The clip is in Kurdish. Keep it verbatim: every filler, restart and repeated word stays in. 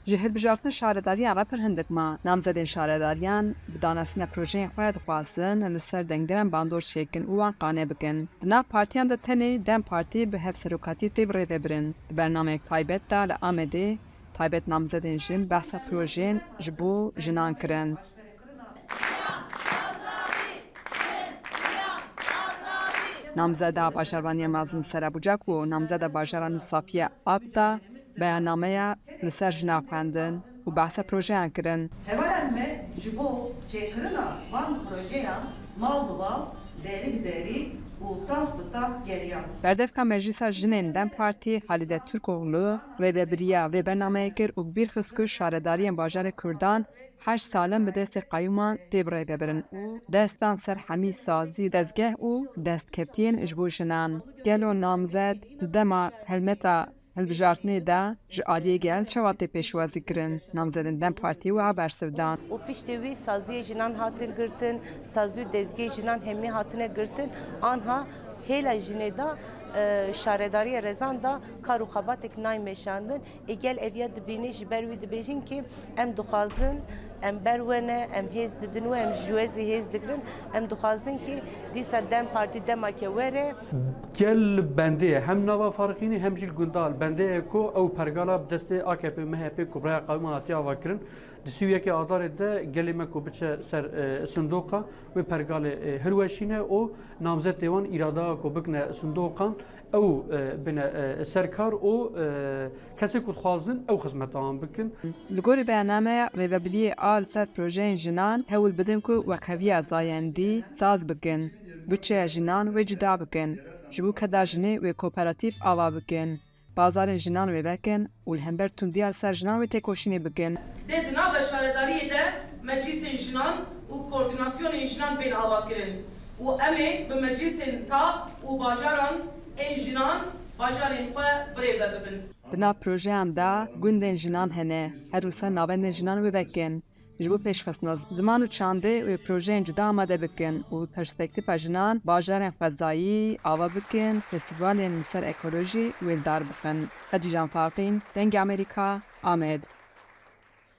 Ji hilbijartina şaredariyan re pir hindik ma. Namzedên şaredariyan bi danasîna projeyên xwe dixwazin li ser dengdêran bandor çêkin û wan qane bikin. Di nav partiyan de tenê DEM Partî bi hevserokatiyê tê birêvebirin. Di bernameyek taybet de li Amedê taybet namzedên jin behsa projeyên ji bo jinan kirin. Namzeda Bajarvaniya Mezin Sera Bucak û namzeda bajara nû Safiye Akta beyannameya li ser jinan xwendin û behsa projeyan kirin. Hevalên me ji bo çêkirina van projeyan mal bi mal, derî bi derî û tax bi tax geriyan. Berdevka Meclisa Jinên DEM Partî Halîde Turkoglu rêvebiriya vê bernameyê kir û bîr xist ku şaredariyên bajarê Kurdan heşt sal in bi destê qeyûman tê birêvebirin û dest dan ser hemî sazî, dezgeh û destkeftiyên ji bo jinan. Gelo namzed di dema helmeta hilbijartinê de ji aliyê gel çawa tê pêşwazî kirin? Namzedên DEM Partî wiha bersiv dan. Û piştî wî saziyê jinan hatin girtin, sazî û dezgehê jinan hemî hatine girtin. Anha hêla jinê de, e, şaredariyê rezan de kar û xebatek nayên meşandin. Ê gel ev ya dibîne, ji ber wî dibêjin ki em dixwazin, em ber we ne, em hêz didin we, em ji we zî hêz digirin. Em dixwazin ki dîsa DEM Partî demake were. Gel bendê ye, hem nava Farqînê hem jî li gunda li bendê ye ku ew pergala bi destê A K P, M H P ku bi raya qewîman hatiye avakirin. Di sî û yekê Adarê de gelê me ku biçe ser, e, sindoqa, wê pergalê, e, hilweşîne û namzetê wan îrada ku bikine sindoqan, ew, e, bine, e, ser kar û, e, kesê ku dixwazin ew xizmeta wan bikin. Li gorî beyannameya rêvebiriyê a li ser projeyên jinan hewl bidin ku wekheviya zayendî saz bikin, budçeya jinan wê cuda bikin, ji bo keda jinê wê kooperatîf ava bikin, bazarên jinan wê vekin û li hember tundiya li ser jinan wê têkoşînê bikin. Dê di nav şaredariyê de meclîsên jinan û koordînasyonên jinan bên avakirin û em ê bi meclîsên tax û bajaran ên jinan bajarên xwe birêve bibin. Di nav projeyan de gundên jinan hene, her wisa navendên jinan wê vekin. Ji bo pêşxistina ziman û çandê wê projeyên cuda amade bikin û perspektîfa jinan bajarên xwezayî ava bikin, festîvalên li ser ekolojî wê li dar bixin. Xecîcan Farqîn, Dengê Amerîka, Amed.